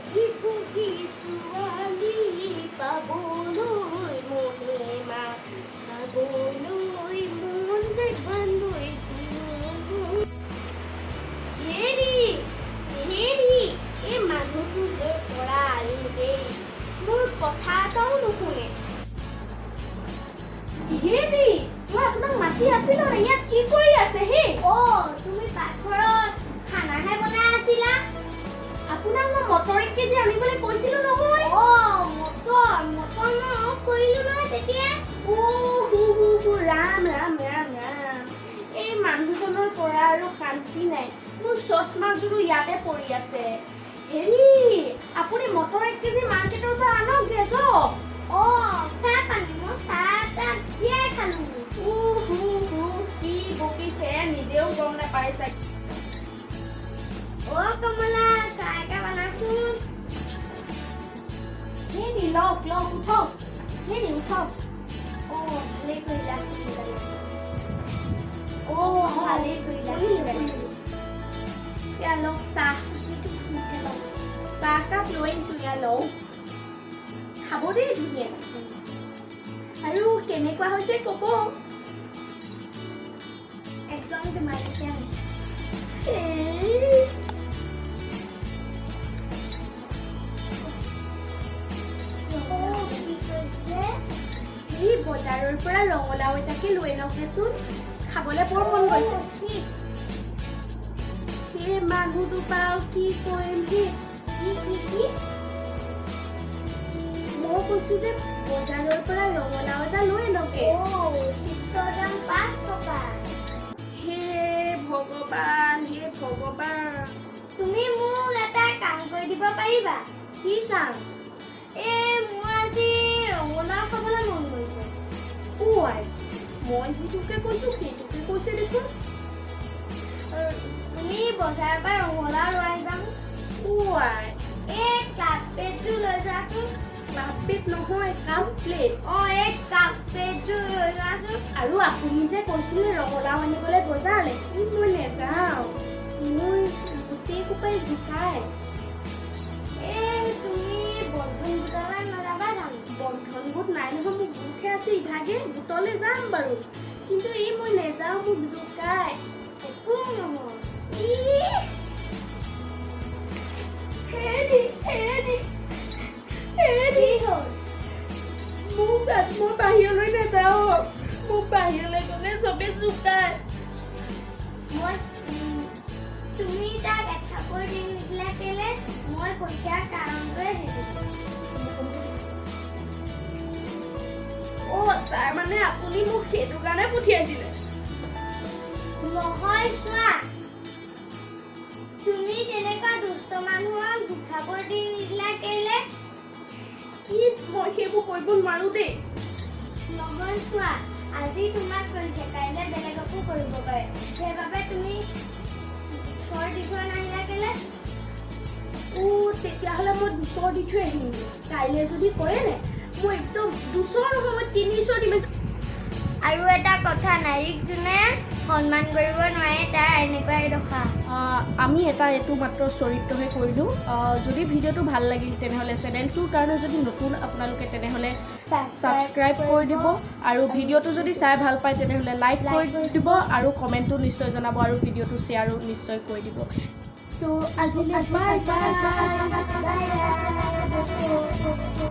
ভিকহি ছোৱালী পাবলৈ মনে মা চাবলৈ মন যায় বান্ধৈ। হেৰি হেৰি, এই মানুহটো য'ৰ পৰা আৰু দেই, মোৰ কথা এটাও নুশুনে। হেৰি, মই আপোনাক মাতি আছিলো নে? ইয়াত কি কৰি আছে হে? অ, তুমি পাকঘৰত খানাহে বনাই আছিলা। আপোনাক মই মটৰ 1 কেজি আনিবলৈ কৈছিলো নহয়? অ, মটৰ মটৰ মই অফ কৰিলো নহয় তেতিয়া। ও হু হু হু, ৰাম ৰাম ৰাম ৰাম, এই মানুহজনৰ পৰা আৰু শান্তি নাই। মোৰ চশমাযোৰো ইয়াতে পৰি আছে। হেৰি, আপুনি মটৰ 1 কেজি মাৰ্কেটৰ পৰা আনক দে, যাওক। অ, চাহ পানী, মই চাহ তাহ এতিয়াই খালো। উ হু হু, কি বকিছে নিজেও গম নাপায় চাগে। অ কমলা, চাহ একাপ আনাচোন। হেৰি, লওক লওক, উঠক। হেৰি, উঠক। অ, ভালেই কৰিলা সোনকালে। অ, ভালেই কৰিলা। শুনিলো। ইয়াত লওক চাহ। চাহকাপ লৈ আনিছো, ইয়াত লওক, খাব দেই ধুনীয়া। আৰু কেনেকুৱা হৈছে ক'ব। একদম তোমাৰ লেখীয়া হৈছে। এই, অ, কি কৈছিলে? এই বজাৰৰ পৰা ৰঙালাও এটাকে লৈ আনকগেচোন, খাবলৈ বৰ মন গৈছে। চিপছ। সেই মানুহটো পাওঁ কি কৰিম হে? কি কি কি? মই কৈছো যে বজাৰৰ পৰা ৰঙালাও এটা লৈ আনকগে। অ, চিপছৰ দাম 5 টকা। হে ভগৱান, হে ভগৱান। তুমি মোক এটা কাম কৰি দিব পাৰিবা? কি কাম? এই মোৰ আজি ৰঙালাও খাবলৈ মন গৈছে। অ আই, মই যিটোকে কৈছো সেইটোকে কৈছে দেখোন। তুমি বজাৰৰ পৰা ৰঙালাও লৈ আহিবা। অ আই। এই কাপ প্লেটযোৰ লৈ যোৱাচোন। কাপ প্লেট নহয়, কাপ প্লেট। অ, এই কাপ প্লেটযোৰ লৈ যোৱাচোন। আৰু আপুনি যে কৈছিলে ৰঙালাও আনিবলৈ বজাৰলৈ, ই মই নেযাওঁ, মোৰ গোটেই সোপাই জোকাই। এই তুমি বন্ধন গোটলৈ নাযাবা জানো? বন্ধন গোট নাই নহয়, মোৰ গোটহে আছে ইভাগে। গোটলৈ যাম বাৰু, কিন্তু এই মই নেযাওঁ, মোক জোকাই। একো নহয়। ইহ! হেৰি হেৰি হেৰি। কি হ'ল? মোক আজি মই বাহিৰলৈ নাযাওঁ, মোক বাহিৰলৈ গ'লে চবে জোকায়। মই তুমি তাক এথাপৰ দি নিদিলা কেলে? মই পঠিয়াৰ কাৰণটোৱে সেইটো। অ, তাৰমানে আপুনি মোক সেইটো কাৰণে পঠিয়াইছিলে? নহয়, চোৱা, তুমি তেনেকুৱা দুষ্ট মানুহক দুথাপৰ দি নিদিলা কেলে? ইচ, মই সেইবোৰ কৰিব নোৱাৰো দেই। নহয়, চোৱা, আজি তোমাক কৰিছে, কাইলৈ বেলেগকো কৰিব পাৰে। সেইবাবে তুমি চৰ দি থৈ নাহিলা কেলে? অ, তেতিয়াহ'লে মই দুচৰ দি থৈ আহিম। কাইলৈ যদি কৰে নে, মই একদম দুচৰ নহয়, মই 3 চৰ দিম। আৰু এটা কথা, নাৰীক যোনে সন্মান কৰিব নোৱাৰে তাৰ এনেকুৱাই দশা। আমি এটা এইটো মাত্ৰ চৰিত্ৰহে কৰিলোঁ। যদি ভিডিঅ'টো ভাল লাগিল, তেনেহ'লে চেনেলটোৰ কাৰণে যদি নতুন আপোনালোকে, তেনেহ'লে ছাবস্ক্ৰাইব কৰি দিব আৰু ভিডিঅ'টো যদি চাই ভাল পায়, তেনেহ'লে লাইক কৰি দিব আৰু কমেণ্টটো নিশ্চয় জনাব আৰু ভিডিঅ'টো শ্বেয়াৰো নিশ্চয় কৰি দিব। চ' আজিলৈ বাই বাই। বাই।